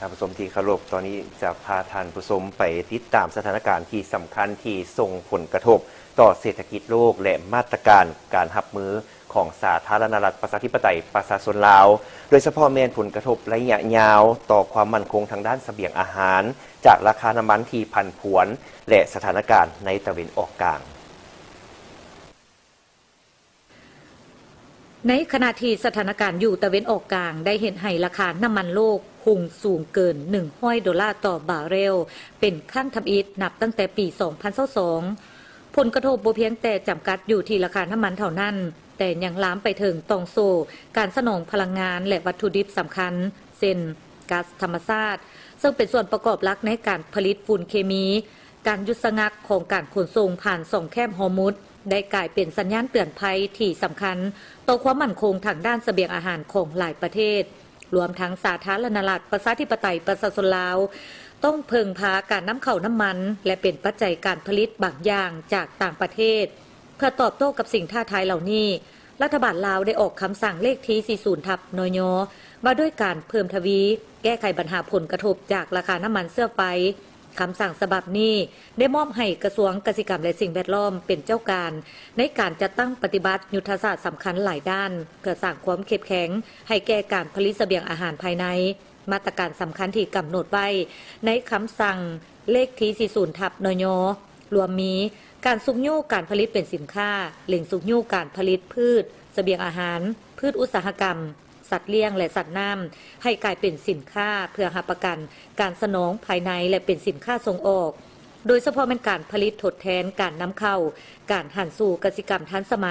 ທ່ານຜູ້ຊົມທີ່ເຄົາລົບ, ຕອນນີ້ຈະພາທ່ານຜູ້ຊົມໄປຕິດຕາມສະຖານະການທີ່ສຳຄັນທີ່ສົ່ງຜົນກະທົບຕໍ່ເສດຖະກິດໂລກ ແລະ ມາດຕະການການຮັບມືຂອງສາທາລະນະລັດ ປະຊາທິປະໄຕ ປະຊາຊົນລາວ, ໂດຍສະເພາະແມ່ນຜົນກະທົບໄລຍະຍາວຕໍ່ຄວາມໝັ້ນຄົງທາງດ້ານສະບຽງອາຫານ ຈາກລາຄານ້ຳມັນທີ່ຜັນຜວນ ແລະ ສະຖານະການໃນຕາເວັນອອກກາງ. ໃນຂະນະທີ່ສະຖານະການຢູ່ຕາເວັນອອກກາງໄດ້ເຮັດໃຫ້ລາຄານ້ຳມັນໂລກຮຸ່ງສູງເກີນໜຶ່ງຮ້ອຍໂດລາຕໍ່ບາເຣວ ເປັນຄັ້ງທຳອິດນັບຕັ້ງແຕ່ປີສອງພັນຊາວສອງ. ຜົນກະທົບບໍ່ພຽງແຕ່ຈຳກັດຢູ່ທີ່ລາຄານ້ຳມັນເທົ່ານັ້ນ, ແຕ່ຍັງລາມໄປເຖິງຕ່ອງໂສ້ການສະໜອງພະລັງງານ ແລະ ວັດຖຸດິບສຳຄັນ ເຊັ່ນ ກາສທຳມະຊາດ, ເຊິ່ງເປັນສ່ວນປະກອບຫຼັກໃນການຜະລິດຝຸ່ນເຄມີ. ການຢຸດຊະງັກຂອງການຂົນສົ່ງຜ່ານຊ່ອງແຄບຮອຣມຸດ ໄດ້ກາຍເປັນສັນຍານເຕືອນໄພທີ່ສຳຄັນຕໍ່ຄວາມໝັ້ນຄົງທາງດ້ານສະບຽງອາຫານຂອງຫຼາຍປະເທດ, ລວມທັງສາທາລະນະລັດ ປະຊາທິປະໄຕ ປະຊາຊົນລາວ ຕ້ອງເພິ່ງພາການນຳເຂົ້ານ້ຳມັນ ແລະ ເປັນປັດໄຈການຜະລິດບາງຢ່າງຈາກຕ່າງປະເທດ. ເພື່ອຕອບໂຕ້ກັບສິ່ງທ້າທາຍເຫຼົ່ານີ້, ລັດຖະບານລາວໄດ້ອອກຄຳສັ່ງເລກທີສີ່ສິບທັບ ນຍ ວ່າດ້ວຍການເພີ່ມທະວີແກ້ໄຂບັນຫາຜົນກະທົບຈາກລາຄານ້ຳມັນເຊື້ອໄຟ. ຄຳສັ່ງສະບັບນີ້ໄດ້ມອບໃຫ້ກະຊວງກະສິກຳ ແລະ ສິ່ງແວດລ້ອມເປັນເຈົ້າການໃນການຈັດຕັ້ງປະຕິບັດຍຸດທະສາດສຳຄັນຫຼາຍດ້ານ ເພື່ອສ້າງຄວາມເຂັ້ມແຂງໃຫ້ແກ່ການຜະລິດສະບຽງອາຫານພາຍໃນ. ມາດຕະການສຳຄັນທີ່ກຳນົດໄວ້ໃນຄຳສັ່ງເລກທີສີ່ສິບທັບ ນຍ ລວມມີ ການຊຸກຍູ້ການຜະລິດເປັນສິນຄ້າ, ເລັ່ງຊຸກຍູ້ການຜະລິດພືດສະບຽງອາຫານ, ພືດອຸດສາຫະກຳ, ສັດລ້ຽງ ແລະ ສັດນ້ຳ ໃຫ້ກາຍເປັນສິນຄ້າເພື່ອຮັບປະກັນການສະໜອງພາຍໃນ ແລະ ເປັນສິນຄ້າສົ່ງອອກ, ໂດຍສະເພາະແມ່ນການຜະລິດທົດແທນການນຳເຂົ້າ, ການຫັນສູ່ກະສິກຳທັນສະໄໝ,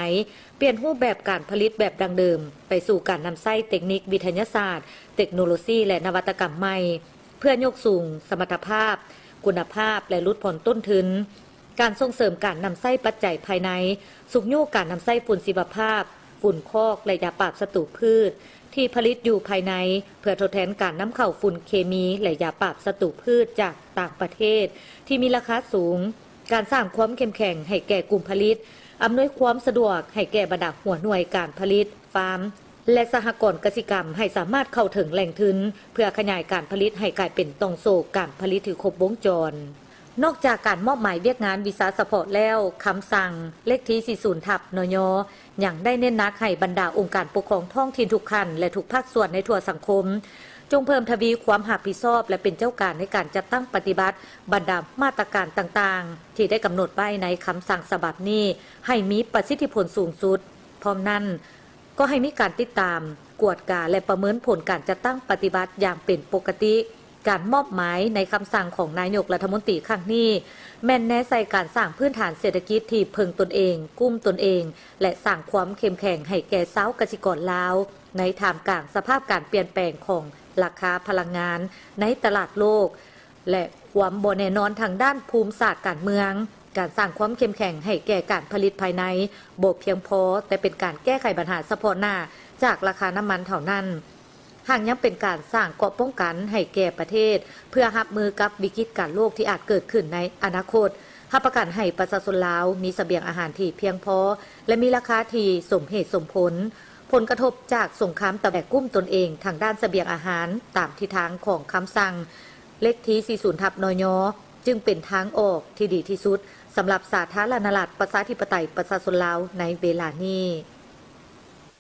ປ່ຽນຮູບແບບການຜະລິດແບບດັ້ງເດີມ ໄປສູ່ການນຳໃຊ້ເຕັກນິກວິທະຍາສາດ, ເຕັກໂນໂລຊີ ແລະ ນະວັດຕະກຳໃໝ່ ເພື່ອຍົກສູງສະມັດຕະພາບ, ຄຸນນະພາບ ແລະ ຫຼຸດຜ່ອນຕົ້ນທຶນ. ການສົ່ງເສີມການນຳໃຊ້ປັດໄຈພາຍໃນ, ຊຸກຍູ້ການນຳໃຊ້ຝຸ່ນຊີວະພາບ, ຝຸ່ນຄອກ ແລະ ຢາປາບສັດຕູພືດ ທີ່ຜະລິດຢູ່ພາຍໃນ ເພື່ອທົດແທນການນຳເຂົ້າຝຸ່ນເຄມີ ແລະ ຢາປາບສັດຕູພືດຈາກຕ່າງປະເທດທີ່ມີລາຄາສູງ. ການສ້າງຄວາມເຂັ້ມແຂງໃຫ້ແກ່ກຸ່ມຜະລິດ, ອຳນວຍຄວາມສະດວກໃຫ້ແກ່ບັນດາຫົວໜ່ວຍການຜະລິດ, ຟາມ ແລະ ສະຫະກອນກະສິກຳ ໃຫ້ສາມາດເຂົ້າເຖິງແຫຼ່ງທຶນ ເພື່ອຂະຫຍາຍການຜະລິດໃຫ້ກາຍເປັນຕ່ອງໂສ້ການຜະລິດທີ່ຄົບວົງຈອນ. ນອກຈາກການມອບໝາຍວຽກງານວິຊາສະເພາະແລ້ວ, ຄຳສັ່ງເລກທີສີ່ສິບທັບ ນຍ ຍັງໄດ້ເນັ້ນໜັກໃຫ້ບັນດາອົງການປົກຄອງທ້ອງຖິ່ນທຸກຂັ້ນ ແລະ ທຸກພາກສ່ວນໃນທົ່ວສັງຄົມ ຈົ່ງເພີ່ມທະວີຄວາມຮັບຜິດຊອບ ແລະ ເປັນເຈົ້າການໃນການຈັດຕັ້ງປະຕິບັດບັນດາມາດຕະການຕ່າງໆ ທີ່ໄດ້ກຳນົດໄວ້ໃນຄຳສັ່ງສະບັບນີ້ ໃຫ້ມີປະສິດທິຜົນສູງສຸດ. ພ້ອມນັ້ນ, ກໍໃຫ້ມີການຕິດຕາມ, ກວດກາ ແລະ ປະເມີນຜົນການຈັດຕັ້ງປະຕິບັດຢ່າງເປັນປົກກະຕິ. ການມອບໝາຍໃນຄຳສັ່ງຂອງນາຍົກລັດຖະມົນຕີຄັ້ງນີ້ ແມ່ນແນໃສ່ການສ້າງພື້ນຖານເສດຖະກິດທີ່ເພິ່ງຕົນເອງ, ກຸ້ມຕົນເອງ ແລະ ສ້າງຄວາມເຂັ້ມແຂງໃຫ້ແກ່ຊາວກະສິກອນລາວ ໃນທ່າມກາງສະພາບການປ່ຽນແປງຂອງລາຄາພະລັງງານໃນຕະຫຼາດໂລກ ແລະ ຄວາມບໍ່ແນ່ນອນທາງດ້ານພູມສາດການເມືອງ. ການສ້າງຄວາມເຂັ້ມແຂງໃຫ້ແກ່ການຜະລິດພາຍໃນບໍ່ພຽງພໍແຕ່ເປັນການແກ້ໄຂບັນຫາສະເພາະໜ້າຈາກລາຄານ້ຳມັນເທົ່ານັ້ນ, ຫາກຍັງເປັນການສ້າງເກາະປ້ອງກັນໃຫ້ແກ່ປະເທດ ເພື່ອຮັບມືກັບວິກິດການໂລກທີ່ອາດເກີດຂຶ້ນໃນອະນາຄົດ, ຮັບປະກັນໃຫ້ປະຊາຊົນລາວມີສະບຽງອາຫານທີ່ພຽງພໍ ແລະ ມີລາຄາທີ່ສົມເຫດສົມຜົນ. ຜົນກະທົບຈາກສົງຄາມຕະແບກກຸ້ມຕົນເອງທາງດ້ານສະບຽງອາຫານຕາມທິດທາງຂອງຄຳສັ່ງເລກທີສີ່ສິບທັບ ນຍ ຈຶ່ງເປັນທາງອອກທີ່ດີທີ່ສຸດສຳລັບສາທາລະນະລັດ ປະຊາທິປະໄຕ ປະຊາຊົນລາວໃນເວລານີ້.